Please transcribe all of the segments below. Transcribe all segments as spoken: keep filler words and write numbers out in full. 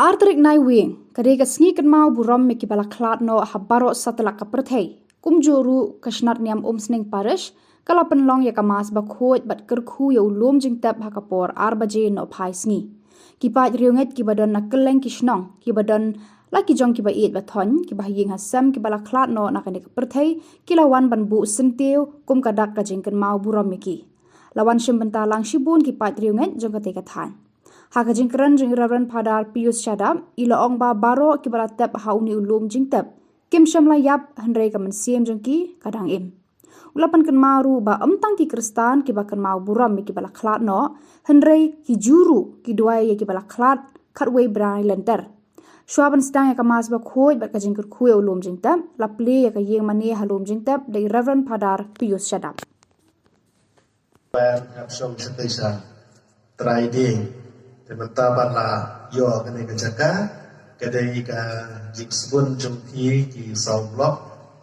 Ar tarik Naiwieng, ka dei ka sngi kynmaw burom ïa kiba la khlad noh ha baroh satlak ka pyrthei. Kumjuh ruh ka Shnat Niam Umsning Parish ka la pynlong ïa ka Mass bakhuid bad kyrkhu ïa u lum jingtep ha ka por ar baje nohphai sngi. Ki paid riewngeit kiba don na kylleng ki shnong, kiba don la ki jong kiba ïeit ba thoiñ, kiba ha ïing ha sem, kiba la khlad noh na kane ka pyrthei, ki la wan ban buh syntiew kum ka dak ka jingkynmaw burom ïa ki. La wan shim bynta lang shibun ki paid riewngeit jong kata ka thaiñ. Ha ka jingkren jong i Reverend Father Pius Shadap, i la ong ba baroh kiba la tep ha une u lum jingtep kim shym la ïap, hynrei ka mynsiem jong ki ka dang im. U la pynkynmaw ruh ba ym tang ki Khristan kiba kynmaw burom ïa kiba la khlad noh, hynrei ki Jiw ruh ki duwai ïa kiba la khlad khatwei bnai lynter. Shuwa ban sdang ïa ka Mass bakhuid bad ka jingkyrkhu ïa u lum jingtep, la plie ïa ka ïing mane ha lum jingtep da i Reverend Father Pius Shadap. Ban hap shong shatei sha Trai Dieng. Te mynta ban la ïoh kane ka jaka, ka dei ka jingsbun jong phi ki saw block.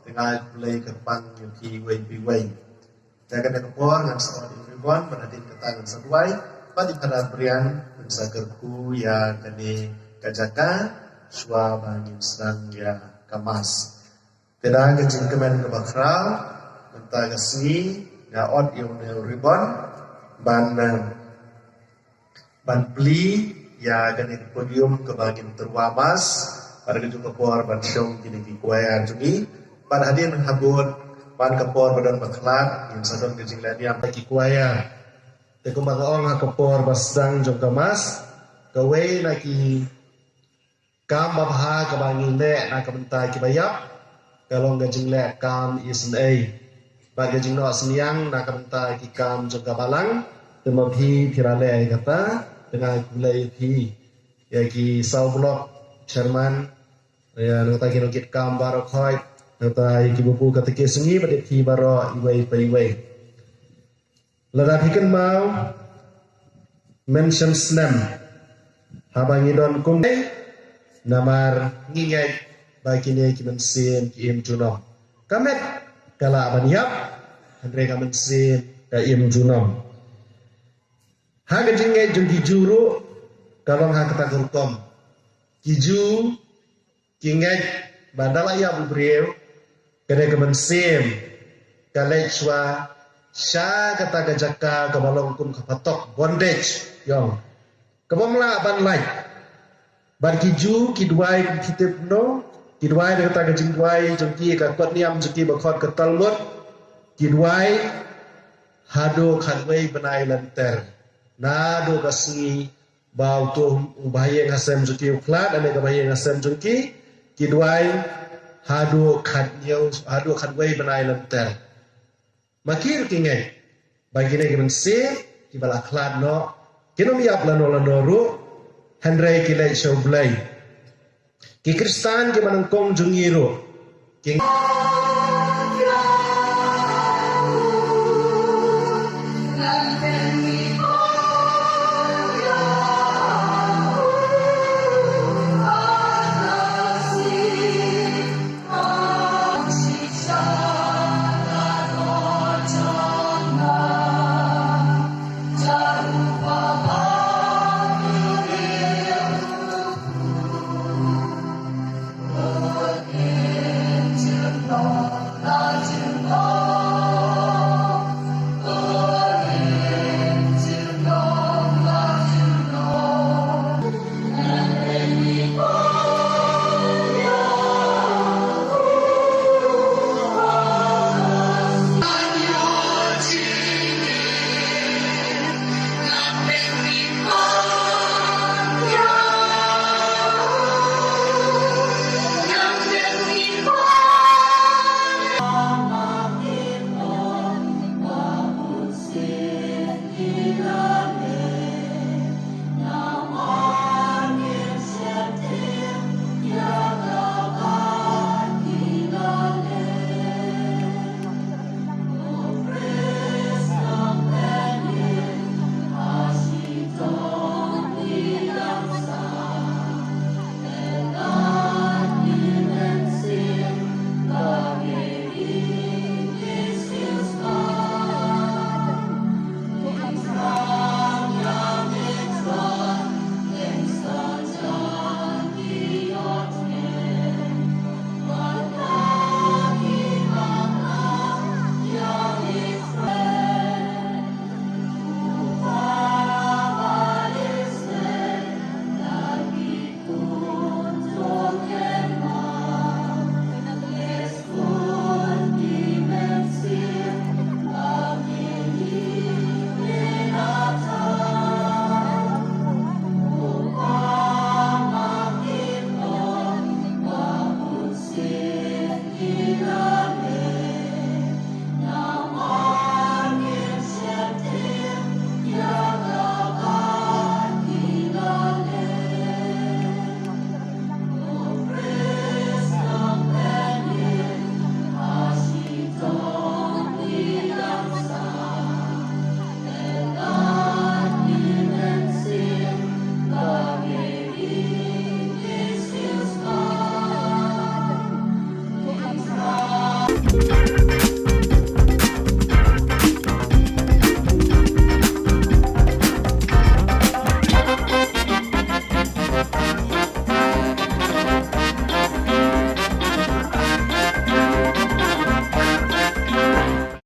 Te nga ai khublei kyrpang ïa phi iwei pa iwei. Te kane ka por ngan sa ot ïa u ribbon, bad hadien kata ngan sa duwai bad i Father Brian, ngan sa kyrkhu ïa kane ka jaka shuwa ba ngin sdang ïa ka Mass. Te da ka jingkmen kaba khraw, mynta ka sngi nga ot ïa une u ribbon ban, eh, ban plie ïa kane ka podium kaba ngin tyrwa Mass. Bad ka juh ka por ban shong kine ki choir jong ngi, bad hadien habud, ban ka por ba don ba khlad, ngin sa don ka jingleh niam bad ki choir. Te kumba nga ong, ha ka por ba sdang jong ka Mass, kawei na ki kam babha kaba ngi leh na ka bynta kiba ïap ka long ka jingleh kam isynei bad ka jingnoh synñiang na ka bynta ki kam jong ka balang. Te ma phi, phi la leh ïa kata, te nga ai khublei ïa phi, ïa ki saw block chairman, ïa nangta ki nongkitkam baroh khoit, nangta ïa ki babu katekis jong ngi bad ïa phi baroh iwei pa iwei. Lada phi kynmaw, mynshem snem haba ngi don kum, namar ngi ngeit ba kine ki mynsiem ki im junom. Ka met ka lah ban ïap, hynrei ka mynsiem ka im junom. Ha ka jingngeit jong ki Jiw ruh ka long ha kata ka rukom. Ki Jiw ki ngeit ba da la ïap u briew, ka dei ka mynsiem ka leit shuwa sha kata ka jaka kaba long kum ka phatok, bondage, ïong, kaba ym lah ban lait. Bad ki Jiw ki duwai, kum phi tip, no, ki duwai da kata ka jingduwai jong ki, ka kot niam jong ki ba khot ka Talmud. Ki duwai haduh khatwei bnai lynter, naduh ka sngi ba uto u bahaïing hasem jong ki u khlad, lane ka bahaïing hasem jong ki, ki duwai haduh khathynñiew, haduh khatwei bnai lynter. Ma ki ruh ki ngeit ba kine ki mynsiem kiba la khlad noh kin ym ïap lano lano ruh, hynrei ki leit sha U Blei. Ki Khristan kiba nyngkong jong ngi ruh ki